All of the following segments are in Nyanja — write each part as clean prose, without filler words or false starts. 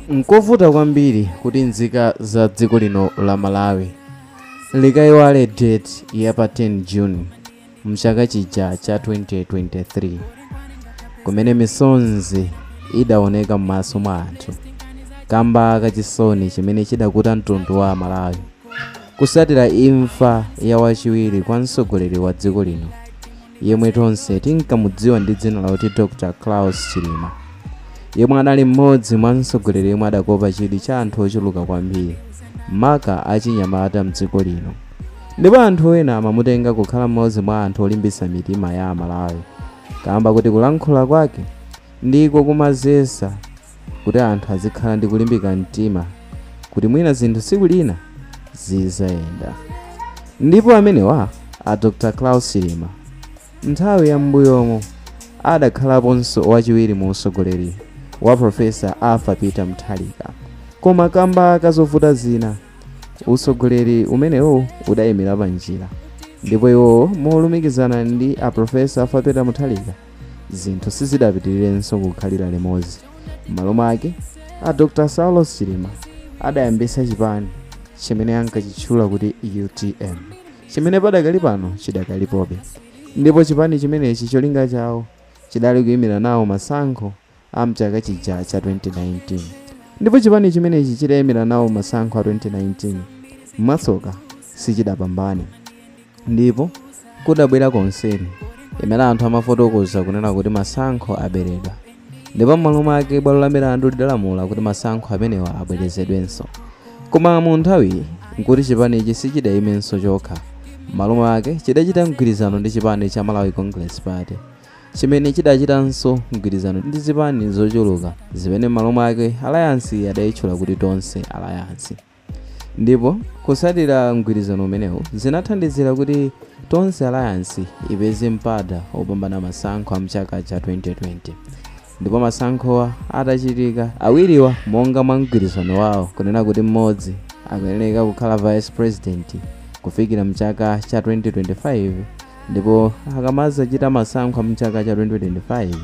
Nkovuta kwambiri kuti nzika za dziko lino la Malawi likayiwale date ya pa 10 June mchaka chija cha 2023, kumene misonzi idaoneka m'maso mwa anthu kamba kachisoni chimene chidakuta mtundu wa Malawi kusatira imfa ya wachiwiri kwa mtsogoleri wa dziko lino yemwe tonse tinkamudziwa ndi dzina lakuti Dr. Klaus Chilima, yemwe anali mmodzi mwa mtsogoleri yemwe adakopa chidwi cha anthu ochuluka kwambiri maka achinyamata mdziko lino. Ndipo anthu ena amamutenga kukhala mmodzi mwa anthu olimbitsa mitima ya Amalawi kamba kuti kulankhula kwake ndiko kumazesa kuti anthu azikhala ndi kulimbika mtima kuti mwina zinthu tsiku lina zizayenda. Ndipo amenewa a Dr. Klaus Chilima nthawi ya m'mbuyomo adakhalaponso wachiwiri mu utsogoleri wa Professor Arthur Peter Mutharika, koma kamba kazovuta zina utsogoleri umenewo udayimira pa njira, ndipo iwo molumikizana ndi a Professor Arthur Peter Mutharika zinthu sizidapitirirenso kukhalira limodzi. M'malo mwake a Dr. Saulos Chilima adayambitsa chipani chimene ankachitchula kuti UTM, chimene padakali pano chidakalipobe. Ndipo chipani chimenechi cholinga chawo chidali kuyimira nawo masankho a mchaka chija cha 2019. Ndipo chipani chimenechi chidayimira nawo masankho a 2019, mwatsoka sichidapambane. Ndipo kudabwera konseni imene anthu amafotokoza kunena kuti masankho aberedwa, ndipo m'malo mwake bwalo la milandu lidalamula kuti masankho amenewa abwerezedwenso. Koma mu nthawiyi nkuti chipanichi sichidayimenso chokha, m'malo mwake chidachita mgwirizano ndi chipani cha Malawi Congress Party chimene chidachitanso mgwirizano ndi zipani zochuluka zimene m'malo mwake alliance adayitchula kuti Tonse Alliance. Ndipo kusatira mgwirizano umenewu zinathandizira kuti Tonse Alliance ipeze mpata opambana masankho a mchaka cha 2020. Ndipo masankhowa atachitika, awiriwa monga mwa mgwirizano wawo kunena kuti mmodzi akuyenera kukhala vice president kufikira mchaka cha 2025, ndipo akamazachita masankho a mchaka cha 2025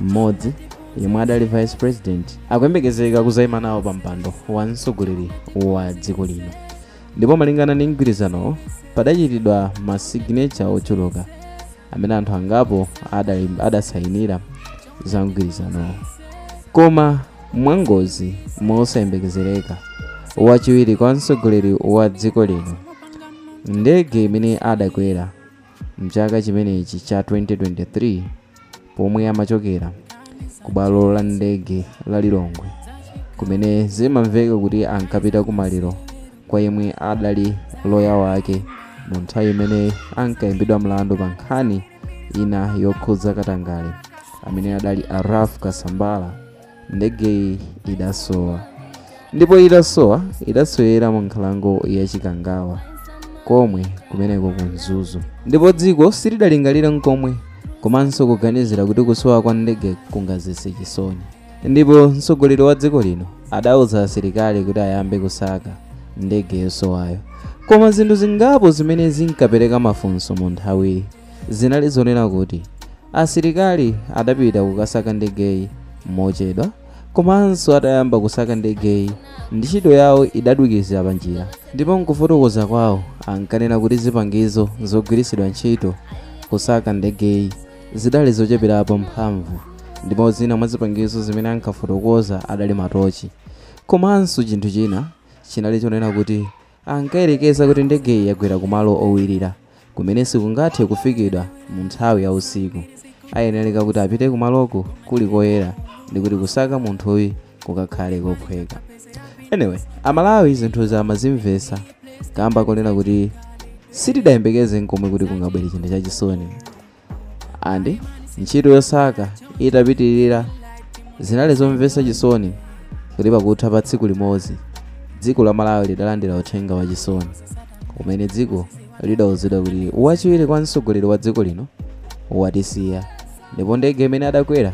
mmodzi yemwe adali vice president akuyembekezeka kuzayima nawo pa mpando wa mtsogoleri wa dziko lino. Ndipo malingana ndi mgwirizanowo padachitidwa ma signature ochuluka amene anthu angapo adasayinira za mgwirizanowo. Koma mwangozi mosayembekezereka, wachiwiri kwa mtsogoleri wa dziko lino, ndege imene adakwera mchaka chimenechi cha 2023 pomwe amachokera ku bwalo la ndege la Lilongwe kumene zimamveka kuti ankapita kumaliro kwa yemwe adali loya wake mu nthawi imene ankayimbidwa mlandu pa nkhani ina yokhudza katangale amene adali a Ralph Kasambala, ndegeyi idasowa. Ndipo itasowa idasowera mu nkhalango ya Chikangawa komwe kumeneko ku Mzuzu. Ndipo dziko silidalingalira nkomwe komanso kuganizira kuti kusowa kwa ndege kungazetse chisoni. Ndipo mtsogoleri wa dziko lino adauza asilikali kuti ayambe kusaka ndege yosowayo. Koma zinthu zingapo zimene zinkapereka mafunso mu nthawiyi zinali zonena kuti asilikali adapita kukasaka ndegeyi mochedwa, komanso atayamba kusaka ndegeyi ntchito yawo idadukizira pa njira. Ndipo nkufotokoza kwawo ankanena kuti zipangizo zogwiritsidwa ntchito kusaka ndegeyi zidali zocheperapo mphamvu, ndipo zina mwa zipangizo zimene ankafotokoza adali matochi. Komanso chinthu china chinali chonena kuti ankayerekeza kuti ndegeyi yagwera kumalo owirira kumene sikungathe kufikidwa mu nthawi ya usiku, ayenereka kuti apite kumaloko kuli koyera ndi kuti kusaka munthuyu kukakhale kophweka. Anyway, Amalawi zinthu amazimvetsa kamba konena kuti sitidayembekeze nkomwe kuti kungabwere chinthu chachisoni. Andi ntchito yosaka itapitirira, zinali zomvetsa chisoni kuti pakutha pa tsiku limodzi dziko la Malawi lidalandira uthenga wachisoni umene dziko lidawuzidwa kuti wachiwiri kwa mtsogoleri wa dziko lino watisiya, ndipo ndege imene adakwera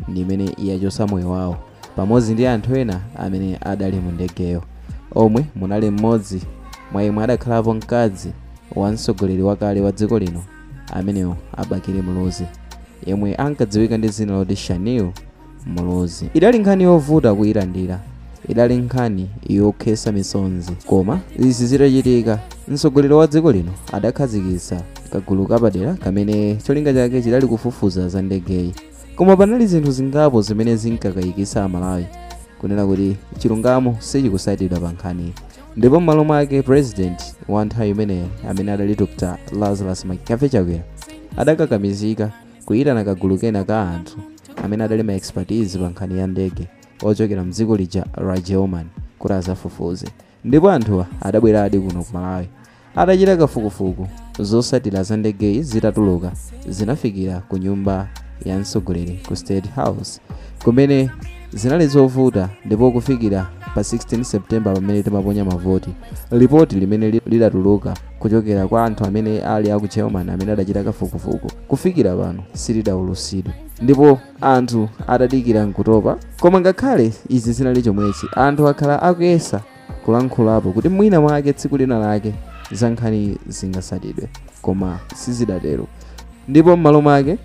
ndi imene yachotsa moyo wawo pamodzi ndi anthu ena amene adali mu ndegeyo, omwe munali mmodzi mwa yemwe adakhalapo mkazi wa mtsogoleri wakale wa dziko lino amenewo a Bakili Muluzi, yemwe ankadziwika ndi dzina loti Shanil Muluzi. Idali nkhani yovuta kuyilandira, Idali nkhani yokhetsa misonzi. Koma izi zitachitika, mtsogoleri wa dziko lino adakhazikitsa kagulu kapadera kamene cholinga chake chidali kufufuza za ndegeyi. Koma panali zinthu zingapo zimene zinkakayikitsa Amalawi kunena kuti chilungamo sichikusatidwa pa nkhaniyi. Ndipo m'malo mwake, president wa nthawi imeneyi, amene adali Dr Lazarus McCarthy Chakwera, adakakamizika kuyitana kagulu kena ka anthu amene adali ma expertise pa nkhani ya ndege ochokera mdziko lija la German kuti azafufuze. Ndipo anthuwa adabweradi kuno ku Malawi. Atachita kafukufuku, zotsatira za ndegeyi zitatuluka, zinafikira ku nyumba ya mtsogoleri ku State House, kumene zinali zovuta. Ndipo kufikira pa 16 September, pamene timaponya mavoti, lipoti limene lidatuluka kuchokera kwa anthu amene ali aku German amene adachita kafukufuku, kufikira pano silidawulutsidwe, ndipo anthu atadikira nkutopa. Koma ngakhale izi zinali chomwechi, anthu akhala akuyesa kulankhulapo kuti mwina mwake tsiku lina lake za nkhani zingasatidwe, koma sizidatero. Ndipo m'malo mwake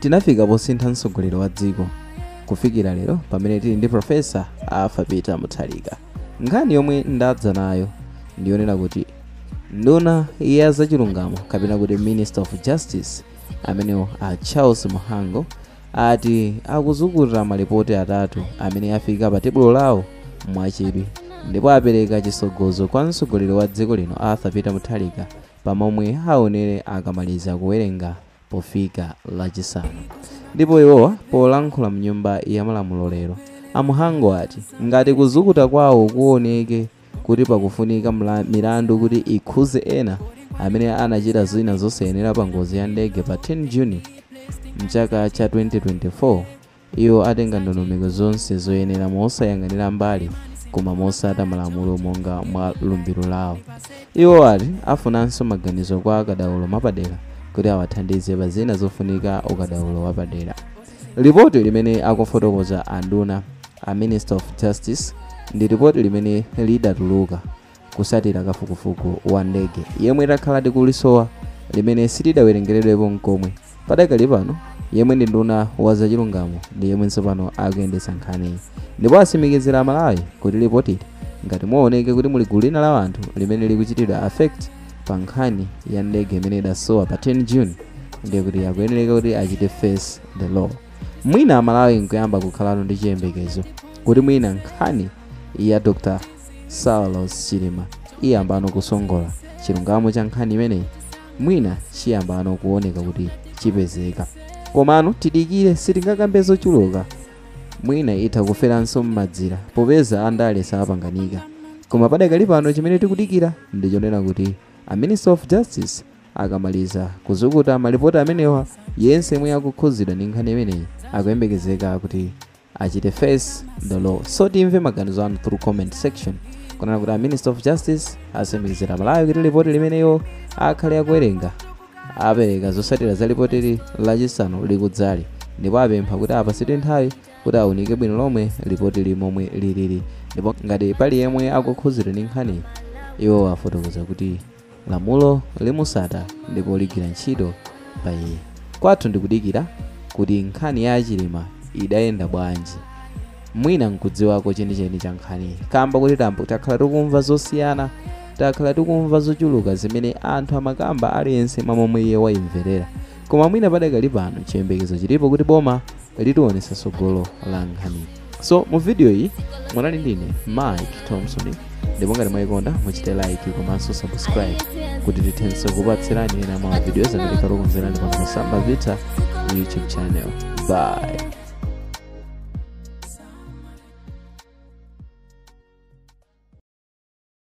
tinafika posintha mtsogoleri wa dziko kufikira lero pamene tili ndi Professor Arthur Peter Mutharika. Nkhani yomwe ndadza nayo ndiyonena kuti nduna ya zachilungamo, kapena kuti Minister of Justice, amenewo a Charles Mhango, ati akuzukuta malipoti atatu amene afika pa tebulo lawo mwachidwi, ndipo apereka chisogozo kwa mtsogoleri wa dziko lino Arthur Peter Mutharika pamomwe aonere akamaliza kuwerenga pofika Lachisanu. Ndipo iwowa polankhula mnyumba ya malamulo lero, a Mhango ati ngati kuzukuta kwawo kuoneke kuti pakufunika milandu kuti ikhuze ena amene anachita zina zosayenera pa ngozi ya ndege pa 10 Juni mchaka cha 2024, iwo atenga ndondomeko zonse zoyenera mosayang'anira mbali koma mosata malamulo monga mwa lumbiro lawo. Iwo ati afunanso maganizo kwa akadaulo mapadera kuti awathandize pa zina zofunika ukadaulo wapadera. Lipoti limene akufotokoza anduna, a Minister of Justice, ndi lipoti limene lidatuluka kusatira kafukufuku wa ndege yemwe takhala tikulisowa, limene silidawerengeredwepo nkomwe. Padakali pano, yemwe ndi nduna wa zachilungamo ndi yemwe tsopano akuyendetsa nkhaniyi, ndipo atsimikizira Amalawi kuti lipotili, ngati muoneke kuti muli gulu lina la anthu limene likuchitidwa affect pa nkhani ya ndege imene idasowa pa 10 June, ndiye kuti akuyenereka kuti achite face the law. Mwina Amalawi nkuyamba kukhalano ndi chiyembekezo kuti mwina nkhani ya Dr Saulos Chilima iyambano kusongola. Chilungamo cha nkhani imeneyi mwina chiyambano kuoneka kuti chipezeka. Komano tidikire, sitingakambe zochuluka. Mwina itha kuferanso m'madzira popeza andale sapanganika. Koma padakali pano chimene tikudikira ndichonena kuti a Minister of Justice akamaliza kuzukuta malipoti amenewa, yense yemwe akukhuzidwa ndi nkhani imeneyi akuyembekezeka kuti achite face the law. So timve maganizo anu through comment section kunena kuti a Minister of Justice atsimikizira Malawi kuti lipoti limeneyo akhale akuwerenga, apereka zotsatira za lipotili Lachisanu likudzali, ndipo apempha kuti apatsidwe nthawi kuti aunike bwino lomwe lipoti limomwe lilili, ndipo ngati pali yemwe akukhuzidwa ndi nkhani, iwo afotokoza kuti lamulo limusata ndipo ligwira ntchito pa iye. Kwathu ndikudikira kuti nkhani ya Chilima idayenda bwanji, mwina nkudziwako chenicheni cha nkhaniyi, kamba kuti tambo takhala tikumva zosiyana, takhala tikumva zochuluka zimene anthu amakamba, aliyense mwamomwe iye wayimverera. Koma mwina padakali pano chiyembekezo chilipo kuti boma litionetsa tsogolo la nkhaniyi. So mu video iyi munali ndine Mike Thompson, ndipo ngati mwayikonda muchite like komanso subscribe kuti tithenso kupatsirani ena mwa videos amene takukonzerani pano pa Samba Vita YouTube channel. Bye.